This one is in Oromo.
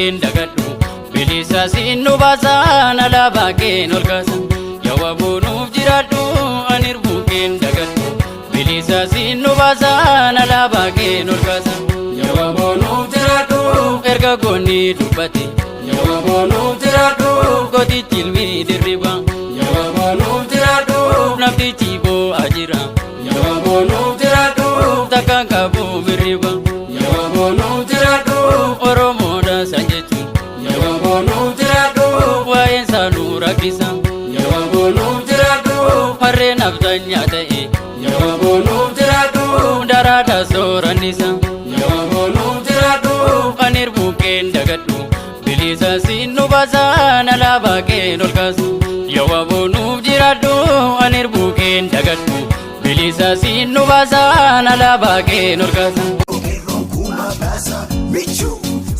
keen dagadhu. Bilisa siin nu baasaan alaabaa keen ol kaasa. Yaa waboo nuuf jiraadhu, ani irbuu keen dagadhu. Bilisa siin nu baasaan alaabaa keen ol kaasa. Yaa waboo nuuf jiraadhu, erga goonni dubbate. Yaa waboo nuuf jiraadhu, gootichi ilmi dirriba. Yaa waboo nuuf jiraadhu, namtichi boo'aa jira. Yaa waboo nuuf jiraadhu, takkaan qabu mirriba. Yaa waboo nuuf jiraadhu, Oromoodha san jechuun. Yaa waboo nuuf jiraadhu, waa'een isaa nu rakkisa. Yaa waboo nuuf jiraadhu, harreen abdanyaa ta'e. Yaa waboo nuuf jiraadhu, daraadha soorannisa. Yaa waboo nuuf jiraadhu, ani irbuu keen dagadhu. Bilisa siin nu baasaan alaabaa keen ol kaasu. Yaa waboo nuuf jiraadhu, ani irbuu keen dagadhu. Bilisa siin nu baasaan alaabaa keen ol kaasu. Qeerroon kuma baasa michuu.